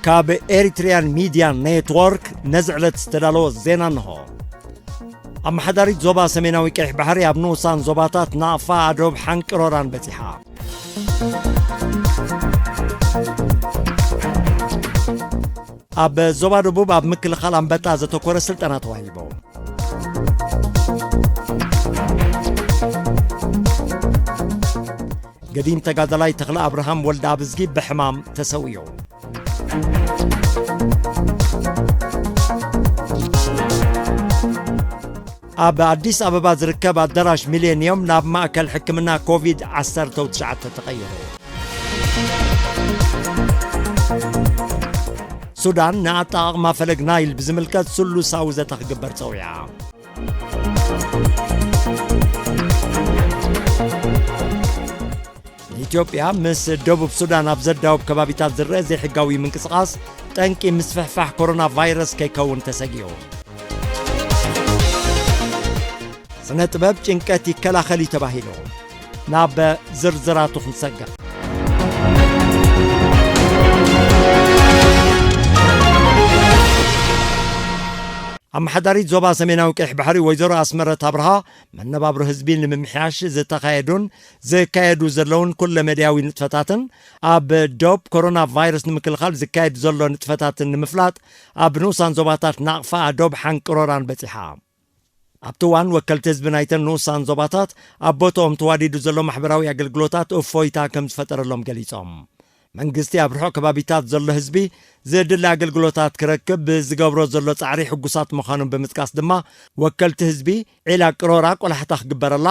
ካብ ኤሪትሪያን ሚድያ ኔትወርክ ነዚ ዕለት ዝተዳለወ ዜና እንሆ። ኣመሓዳሪት ዞባ ሰሜናዊ ቀይሕ ባሕሪ ኣብ ንኡሳን ዞባታት ናቕፋ፣ ኣዶብ፣ ሓንቅሮራን በጺሓ። ኣብ ዞባ ደቡብ ኣብ ምክልኻል ኣንበጣ ዘተኮረ ስልጠና ተዋሂቡ። ገዲም ተጋዳላይ ተኽለ ኣብርሃም ወልደ ኣብዝጊ ብሕማም ተሰዊኡ። ኣብ ኣዲስ ኣበባ ዝርከብ ኣዳራሽ ሚሌንዮም ናብ ማእከል ሕክምና ኮቪድ ዓሰርተ ትሽዓተ ተቐይሩ። ሱዳን ንኣጠቓቕማ ፈለግ ናይል ብዝምልከት ስሉሳዊ ዘተ ክግበር ጸዊዓ። ኢትዮጵያ ምስ ደቡብ ሱዳን ኣብ ዘዳውብ ከባቢታት ዝረአ ዘይሕጋዊ ምንቅስቓስ ጠንቂ ምስፍሕፋሕ ኮሮና ቫይረስ ከይከውን ተሰጊኡ። ስነ ጥበብ ጭንቀት ይከላኸል እዩ ተባሂሉ። ናብ ዝርዝራቱ ክንሰግር። ኣመሓዳሪት ዞባ ሰሜናዊ ቀይሕ ባሕሪ ወይዘሮ ኣስመረት ኣብርሃ፣ መነባብሮ ህዝቢ ንምምሕያሽ ዝተኻየዱን ዝካየዱ ዘለውን ኩለ መድያዊ ንጥፈታትን ኣብ ዶብ ኮሮና ቫይረስ ንምክልኻል ዝካየድ ዘሎ ንጥፈታትን ንምፍላጥ ኣብ ንኡሳን ዞባታት ናቕፋ፣ ዶብ ሓንቅሮራን በጺሓ። ኣብቲ እዋን ወከልቲ ህዝቢ ናይተን ንኡሳን ዞባታት ኣብ ቦታኦም ተዋዲዱ ዘሎ ማሕበራዊ ኣገልግሎታት እፎይታ ከም ዝፈጠረሎም ገሊጾም። መንግስቲ ኣብ ርሑቕ ከባቢታት ዘሎ ህዝቢ ዘድሊ ኣገልግሎታት ክረክብ ብዝገብሮ ዘሎ ጻዕሪ ሕጉሳት ምዃኖም ብምጥቃስ ድማ፣ ወከልቲ ህዝቢ ዒላ ቅሮራ ቆላሕታ ክግበረላ፣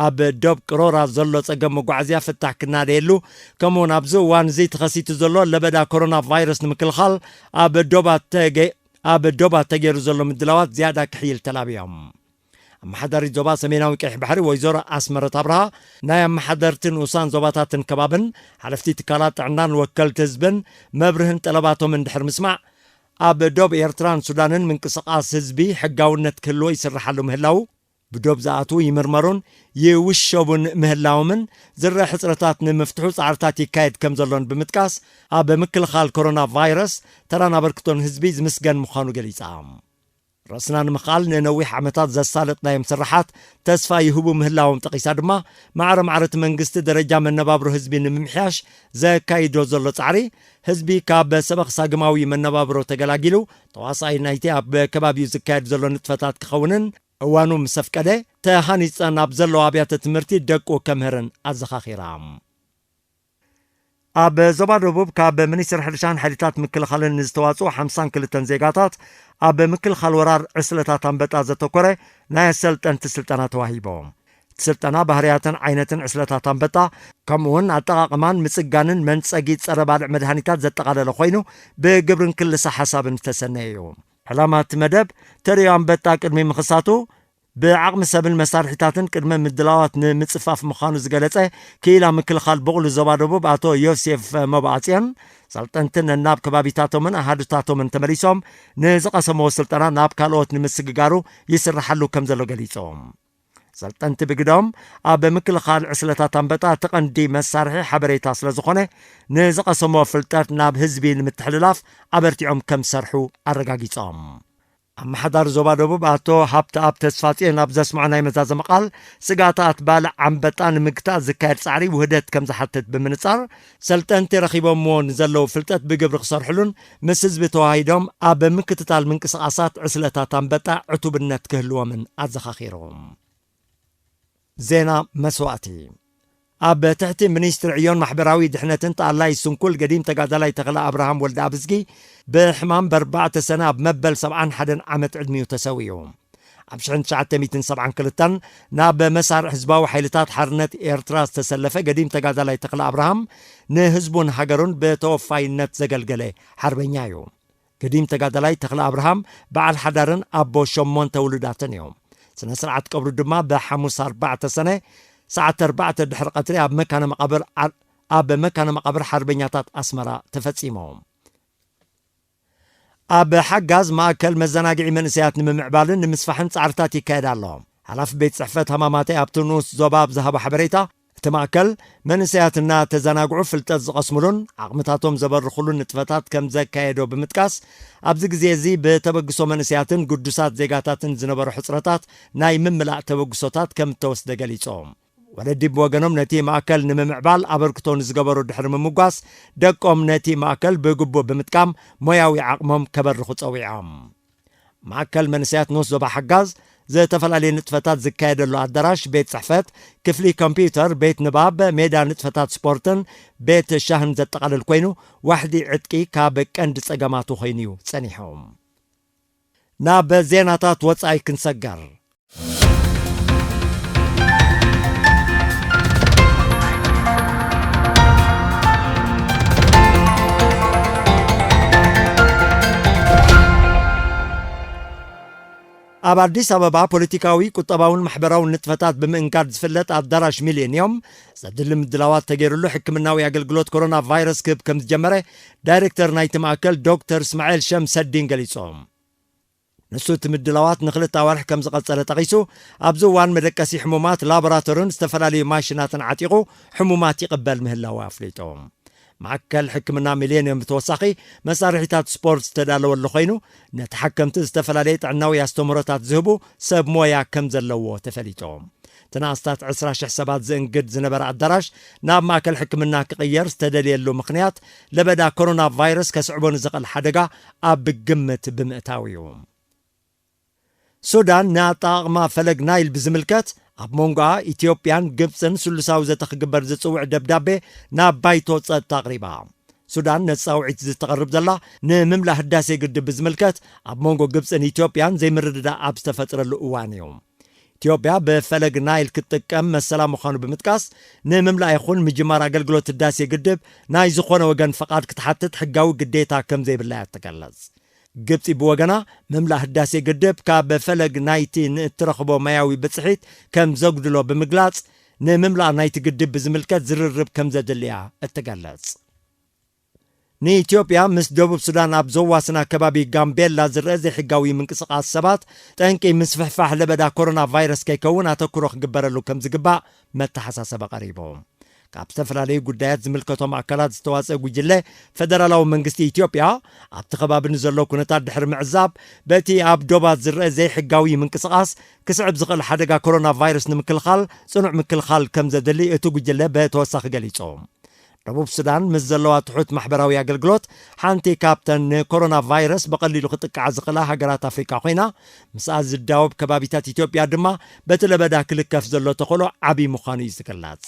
ኣብ ዶብ ቅሮራ ዘሎ ጸገም መጓዓዝያ ፍታሕ ክናደየሉ፣ ከምኡውን ኣብዚ እዋን እዚ ተኸሲቱ ዘሎ ለበዳ ኮሮና ቫይረስ ንምክልኻል ኣብ ዶባት ተገ-፣ ኣብ ዶባት ተገይሩ ዘሎ ምድላዋት ዝያዳ ክሕይል ተላብዮም። ኣመሓዳሪት ዞባ ሰሜናዊ ቀይሕ ባሕሪ ወይዘሮ ኣስመረት ኣብርሃ፣ ናይ ኣመሓደርቲ ንኡሳን ዞባታትን ከባብን፣ ሓለፍቲ ትካላት ጥዕናን ወከልቲ ህዝብን መብርህን ጠለባቶም እንድሕር ምስማዕ፣ ኣብ ዶብ ኤርትራን ሱዳንን ምንቅስቓስ ህዝቢ ሕጋውነት ክህልዎ ይስርሓሉ ምህላዉ፣ ብዶብ ዝኣትዉ ይምርመሩን ይውሸቡን ምህላዎምን ዝረአ ሕጽረታት ንምፍትሑ ጻዕርታት ይካየድ ከም ዘሎን ብምጥቃስ፣ ኣብ ምክልኻል ኮሮና ቫይረስ ተራን ኣበርክቶን ህዝቢ ዝምስገን ምዃኑ ገሊጻ። ርእስና ንምኽኣል ንነዊሕ ዓመታት ዘሳለጥናዮም ስርሓት ተስፋ ይህቡ ምህላዎም ጠቒሳ ድማ፣ ማዕረ ማዕረ እቲ መንግስቲ ደረጃ መነባብሮ ህዝቢ ንምምሕያሽ ዘካይዶ ዘሎ ጻዕሪ፣ ህዝቢ ካብ ሰበኽ ሳግማዊ መነባብሮ ተገላጊሉ፣ ተዋሳኣይ ናይቲ ኣብ ከባቢኡ ዝካየድ ዘሎ ንጥፈታት ክኸውንን፣ እዋኑ ምስ ኣፍቀደ፣ ተሃኒጸን ኣብ ዘለዋ ኣብያተ ትምህርቲ ደቁ ከምህርን ኣዘኻኺራ። ኣብ ዞባ ደቡብ ካብ ሚኒስቴር ሕርሻን ሓይልታት ምክልኻልን ንዝተዋጽኡ ሓምሳን ክልተን ዜጋታት ኣብ ምክልኻል ወራር ዕስለታት ኣንበጣ ዘተኮረ ናይ ኣሰልጠንቲ ስልጠና ተዋሂቦም። እቲ ስልጠና ባህርያትን ዓይነትን ዕስለታት ኣንበጣ፣ ከምኡውን ኣጠቓቕማን ምጽጋንን መንጸጊ ጸረ ባልዕ መድሃኒታት ዘጠቓለለ ኮይኑ፣ ብግብርን ክልሰ ሓሳብን ዝተሰነየ እዩ። ዕላማ እቲ መደብ፣ ተርእዮ ኣንበጣ ቅድሚ ምኽሳቱ፣ ብዓቕሚ ሰብን መሳርሒታትን ቅድመ ምድላዋት ንምጽፋፍ ምዃኑ ዝገለጸ ክኢላ ምክልኻል ብቑሉ ዞባ ደቡብ ኣቶ ዮሴፍ መባኣጽዮን፣ ሰልጠንትን ነናብ ከባቢታቶምን ኣሃዱታቶምን ተመሊሶም ንዝቐሰምዎ ስልጠና ናብ ካልኦት ንምስግጋሩ ይስርሓሉ ከም ዘሎ ገሊጾም። ሰልጠንቲ ብግዶም፣ ኣብ ምክልኻል ዕስለታት ኣንበጣ እቲ ቀንዲ መሳርሒ ሓበሬታ ስለ ዝኾነ፣ ንዝቐሰምዎ ፍልጠት ናብ ህዝቢ ንምትሕልላፍ ኣበርቲዖም ከም ዝሰርሑ ኣረጋጊጾም። ኣመሓዳሪ ዞባ ደቡብ ኣቶ ሃብተኣብ ተስፋጽዮን ኣብ ዘስምዖ ናይ መዛዘሚ ቃል፣ ስግኣታት ባልዕ ኣንበጣ ንምግታእ ዝካየድ ጻዕሪ ውህደት ከም ዝሓትት ብምንጻር፣ ሰልጠንቲ ረኺቦምዎ ንዘለዉ ፍልጠት ብግብሪ ክሰርሕሉን ምስ ህዝቢ ተዋሂዶም ኣብ ምክትታል ምንቅስቓሳት ዕስለታት ኣንበጣ ዕቱብነት ክህልዎምን ኣዘኻኺሩ። ዜና መስዋእቲ። ኣብ ትሕቲ ሚኒስትሪ ዕዮን ማሕበራዊ ድሕነትን ተኣላይ ስንኩል ገዲም ተጋዳላይ ተኽለ ኣብርሃም ወልደ ኣብዝጊ ብሕማም በርባዕተ ሰነ ኣብ መበል ሰብዓን ሓደን ዓመት ዕድሚኡ ተሰዊኡ። ኣብ ሽሕን ትሽዓተ ሚእትን ሰብዓን ክልተን ናብ መሳርዕ ህዝባዊ ሓይልታት ሓርነት ኤርትራ ዝተሰለፈ ገዲም ተጋዳላይ ተኽለ ኣብርሃም ንህዝቡን ሃገሩን ብተወፋይነት ዘገልገለ ሓርበኛ እዩ። ገዲም ተጋዳላይ ተኽለ ኣብርሃም በዓል ሓዳርን ኣቦ ሸሞንተ ውሉዳትን እዩ። ስነ ስርዓት ቀብሩ ድማ ብሓሙስ ኣርባዕተ ሰነ ሰዓት ኣርባዕተ ድሕሪ ቀትሪ ኣብ መካነ መቓብር ዓ-፣ ኣብ መካነ መቓብር ሓርበኛታት ኣስመራ ተፈጺሙ። ኣብ ሓጋዝ ማእከል መዘናግዒ መንእሰያት ንምምዕባልን ንምስፋሕን ጻዕርታት ይካየድ ኣሎ። ሓላፊ ቤት ጽሕፈት ሃማማተይ ኣብቲ ንኡስ ዞባ ኣብ ዝሃቦ ሓበሬታ፣ እቲ ማእከል መንእሰያት እናተዘናግዑ ፍልጠት ዝቐስምሉን ዓቕምታቶም ዘበርኽሉን ንጥፈታት ከም ዘካየዶ ብምጥቃስ፣ ኣብዚ ግዜ እዚ ብተበግሶ መንእሰያትን ግዱሳት ዜጋታትን ዝነበሩ ሕጽረታት ናይ ምምላእ ተበግሶታት ከም እተወስደ ገሊጾም። ወለዲ ብወገኖም ነቲ ማእከል ንምምዕባል ኣበርክቶ ንዝገበሩ ድሕሪ ምምጓስ፣ ደቆም ነቲ ማእከል ብግቡእ ብምጥቃም ሞያዊ ዓቕሞም ከበርኹ ጸዊዖም። ማእከል መንእሰያት ንኡስ ዞባ ሓጋዝ፣ ዝተፈላለየ ንጥፈታት ዝካየደሉ ኣዳራሽ፣ ቤት ጽሕፈት፣ ክፍሊ ኮምፒውተር፣ ቤት ንባብ፣ ሜዳ ንጥፈታት ስፖርትን ቤት ሻህን ዘጠቓልል ኮይኑ፣ ዋሕዲ ዕጥቂ ካብ ቀንዲ ጸገማቱ ኮይኑ እዩ ጸኒሑ። ናብ ዜናታት ወጻኢ ክንሰገር። ኣብ ኣዲስ ኣበባ ፖለቲካዊ፣ ቁጠባውን ማሕበራውን ንጥፈታት ብምእንጋድ ዝፍለጥ ኣዳራሽ ሚሌንዮም ዘድሊ ምድላዋት ተገይሩሉ ሕክምናዊ ኣገልግሎት ኮሮና ቫይረስ ክህብ ከም ዝጀመረ ዳይሬክተር ናይቲ ማእከል ዶክተር እስማኤል ሸምሰዲን ገሊጾም። ንሱ እቲ ምድላዋት ንክልተ ኣዋርሕ ከም ዝቐጸለ ጠቒሱ፣ ኣብዚ እዋን መደቀሲ ሕሙማት፣ ላቦራቶርን ዝተፈላለዩ ማሽናትን ዓጢቑ ሕሙማት ይቕበል ምህላዉ ኣፍሊጡ። ማእከል ሕክምና ሚሌንዮም ብተወሳኺ መሳርሒታት ስፖርት ዝተዳለወሉ ኮይኑ፣ ንተሓከምቲ ዝተፈላለየ ጥዕናዊ ኣስተምህሮታት ዝህቡ ሰብ ሞያ ከም ዘለዎ ተፈሊጡ። እቲ ንኣስታት ዕስራ ሽሕ ሰባት ዝእንግድ ዝነበረ ኣዳራሽ ናብ ማእከል ሕክምና ክቕየር ዝተደልየሉ ምኽንያት፣ ለበዳ ኮሮና ቫይረስ ከስዕቦ ንዝኽእል ሓደጋ ኣብ ግምት ብምእታው እዩ። ሱዳን ንኣጠቓቕማ ፈለግ ናይል ብዝምልከት ኣብ መንጎኣ ኢትዮጵያን ግብጽን ስሉሳዊ ዘተ ክግበር ዝጽውዕ ደብዳቤ ናብ ባይቶ ጸጥታ ኣቕሪባ። ሱዳን ነቲ ጻውዒት እዚ ተቕርብ ዘላ፣ ንምምላእ ህዳሴ ግድብ ብዝምልከት ኣብ መንጎ ግብጽን ኢትዮጵያን ዘይምርድዳእ ኣብ ዝተፈጥረሉ እዋን እዩ። ኢትዮጵያ ብፈለግ ናይል ክትጥቀም መሰላ ምዃኑ ብምጥቃስ፣ ንምምላእ ይኹን ምጅማር ኣገልግሎት ህዳሴ ግድብ ናይ ዝኾነ ወገን ፈቓድ ክትሓትት ሕጋዊ ግዴታ ከም ዘይብላ እያ ትገልጽ። ግብጺ ብወገና፣ ምምላእ ህዳሴ ግድብ ካብ ፈለግ ናይቲ ንእትረኽቦ ማያዊ ብጽሒት ከም ዘጉድሎ ብምግላጽ፣ ንምምላእ ናይቲ ግድብ ብዝምልከት ዝርርብ ከም ዘድልያ እትገልጽ። ንኢትዮጵያ ምስ ደቡብ ሱዳን ኣብ ዘዋስና ከባቢ ጋምቤላ ዝረአ ዘይሕጋዊ ምንቅስቓስ ሰባት፣ ጠንቂ ምስፍሕፋሕ ለበዳ ኮሮና ቫይረስ ከይከውን ኣተኩሮ ክግበረሉ ከም ዝግባእ መተሓሳሰቢ ቀሪቡ። ካብ ዝተፈላለዩ ጉዳያት ዝምልከቶም ኣካላት ዝተዋጸአ ጉጅለ፣ ፈደራላዊ መንግስቲ ኢትዮጵያ ኣብቲ ከባቢ ንዘሎ ኩነታት ድሕሪ ምዕዛብ፣ በቲ ኣብ ዶባት ዝረአ ዘይሕጋዊ ምንቅስቓስ ክስዕብ ዝኽእል ሓደጋ ኮሮና ቫይረስ ንምክልኻል ጽኑዕ ምክልኻል ከም ዘድሊ እቲ ጉጅለ ብተወሳኺ ገሊጹ። ደቡብ ሱዳን ምስ ዘለዋ ትሑት ማሕበራዊ ኣገልግሎት፣ ሓንቲ ካብተን ንኮሮና ቫይረስ ብቐሊሉ ክጥቃዓ ዝኽእላ ሃገራት ኣፍሪካ ኮይና፣ ምስኣ ዝዳወብ ከባቢታት ኢትዮጵያ ድማ በቲ ለበዳ ክልከፍ ዘሎ ተኽእሎ ዓብዪ ምዃኑ እዩ ዝግለጽ።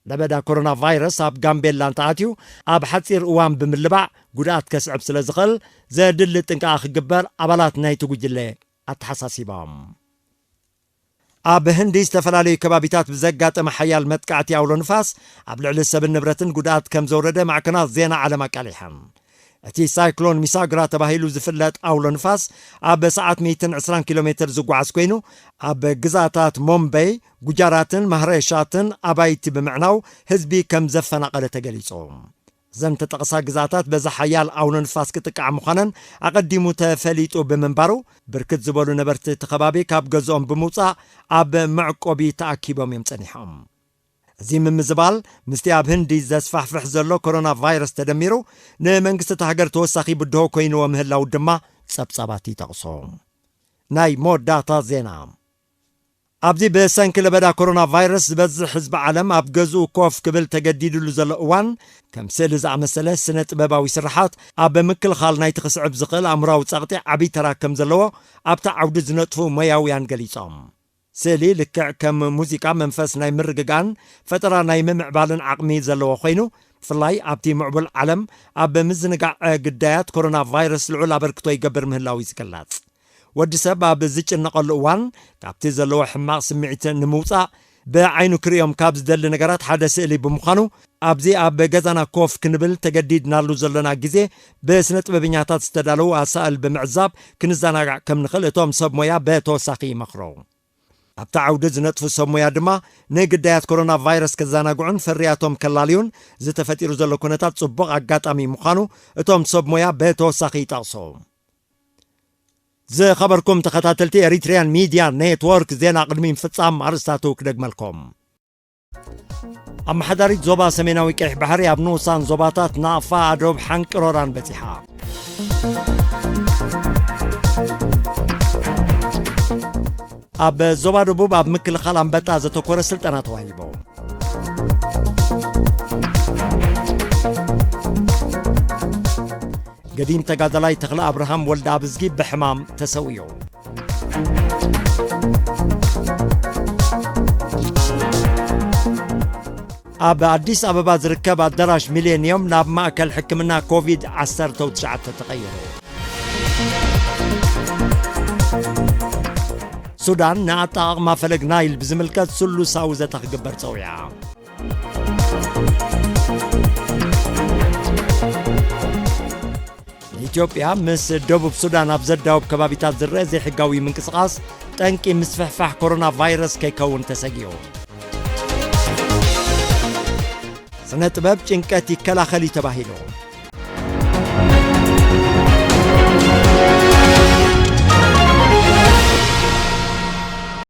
ለበዳ ኮሮና ቫይረስ ኣብ ጋምቤላ እንተኣትዩ፣ ኣብ ሓጺር እዋን ብምልባዕ ጉድኣት ከስዕብ ስለ ዝኽእል፣ ዘድሊ ጥንቃቐ ክግበር ኣባላት ናይቲ ጉጅለ ኣተሓሳሲቦም። ኣብ ህንዲ ዝተፈላለዩ ከባቢታት ብዘጋጠመ ሓያል መጥቃዕቲ ኣውሎ ንፋስ፣ ኣብ ልዕሊ ሰብን ንብረትን ጉድኣት ከም ዘውረደ ማዕከናት ዜና ዓለም ኣቃሊሐን። እቲ ሳይክሎን ሚሳግራ ተባሂሉ ዝፍለጥ ኣውሎ ንፋስ፣ ኣብ ሰዓት ሚእትን ዕስራን ኪሎ ሜትር ዝጓዓዝ ኮይኑ፣ ኣብ ግዛታት ሞምበይ፣ ጉጃራትን ማህሬሻትን ኣባይቲ ብምዕናው ህዝቢ ከም ዘፈናቐለ ተገሊጹ። እዘን ተጠቕሳ ግዛታት በዚ ሓያል ኣውሎ ንፋስ ክጥቃዓ ምዃነን ኣቐዲሙ ተፈሊጡ ብምንባሩ፣ ብርክት ዝበሉ ነበርቲ እቲ ከባቢ ካብ ገዝኦም ብምውጻእ ኣብ መዕቆቢ ተኣኪቦም እዮም ጸኒሖም። እዚ ምምዝባል ምስቲ ኣብ ህንዲ ዘስፋሕፍሕ ዘሎ ኮሮና ቫይረስ ተደሚሩ፣ ንመንግስቲ እታ ሃገር ተወሳኺ ብድሆ ኮይንዎ ምህላዉ ድማ ጸብጻባት ይጠቕሱ። ናይ መወዳእታ ዜና። ኣብዚ ብሰንኪ ለበዳ ኮሮና ቫይረስ ዝበዝሕ ህዝቢ ዓለም ኣብ ገዝኡ ኮፍ ክብል ተገዲድሉ ዘሎ እዋን፣ ከም ስእሊ ዝኣመሰለ ስነ ጥበባዊ ስርሓት ኣብ ምክልኻል ናይቲ ክስዕብ ዝኽእል ኣእምሮኣዊ ጸቕጢ ዓብዪ ተራ ከም ዘለዎ ኣብቲ ዓውዲ ዝነጥፉ ሞያውያን ገሊጾም። ስእሊ ልክዕ ከም ሙዚቃ መንፈስ ናይ ምርግጋእን ፈጠራ ናይ ምምዕባልን ዓቕሚ ዘለዎ ኮይኑ፣ ብፍላይ ኣብቲ ምዕቡል ዓለም ኣብ ምዝንጋዕ ግዳያት ኮሮና ቫይረስ ልዑል ኣበርክቶ ይገብር ምህላው እዩ ዝግለጽ። ወዲ ሰብ ኣብ ዝጭነቐሉ እዋን፣ ካብቲ ዘለዎ ሕማቕ ስምዒት ንምውጻእ፣ ብዓይኑ ክርእዮም ካብ ዝደሊ ነገራት ሓደ ስእሊ ብምዃኑ፣ ኣብዚ ኣብ ገዛና ኮፍ ክንብል ተገዲድናሉ ዘሎና ግዜ፣ ብስነ ጥበበኛታት ዝተዳለዉ ኣሳእል ብምዕዛብ ክንዘናጋዕ ከም ንኽእል እቶም ሰብ ሞያ ብተወሳኺ ይመኽሩ። ኣብቲ ዓውዲ ዝነጥፉ ሰብ ሞያ ድማ፣ ንግዳያት ኮሮና ቫይረስ ከዘናግዑን ፍርያቶም ከላልዩን ዝተፈጢሩ ዘሎ ኩነታት ጽቡቕ ኣጋጣሚ ምዃኑ እቶም ሰብ ሞያ ብተወሳኺ ይጠቕሱ። ዝኸበርኩም ተኸታተልቲ ኤሪትሪያን ሚድያ ኔትወርክ፣ ዜና ቅድሚ ምፍጻም ኣርእስታቱ ክደግመልኩም። ኣመሓዳሪት ዞባ ሰሜናዊ ቀይሕ ባሕሪ ኣብ ንኡሳን ዞባታት ናቕፋ፣ ኣዶብ፣ ሓንቅሮራን በጺሓ። ኣብ ዞባ ደቡብ ኣብ ምክልኻል ኣንበጣ ዘተኮረ ስልጠና ተዋሂቡ። ገዲም ተጋዳላይ ተኽለ ኣብርሃም ወልደ ኣብዝጊ ብሕማም ተሰዊኡ። ኣብ ኣዲስ ኣበባ ዝርከብ ኣዳራሽ ሚሌንዮም ናብ ማእከል ሕክምና ኮቪድ ዓሰርተ ትሽዓተ ተቐይሩ። ሱዳን ንኣጠቓቕማ ፈለግ ናይል ብዝምልከት ስሉሳዊ ዘተ ክግበር ጸዊዓ። ኢትዮጵያ ምስ ደቡብ ሱዳን ኣብ ዘዳውብ ከባቢታት ዝረአ ዘይሕጋዊ ምንቅስቓስ ጠንቂ ምስፍሕፋሕ ኮሮና ቫይረስ ከይከውን ተሰጊኡ። ስነ ጥበብ ጭንቀት ይከላኸል እዩ ተባሂሉ።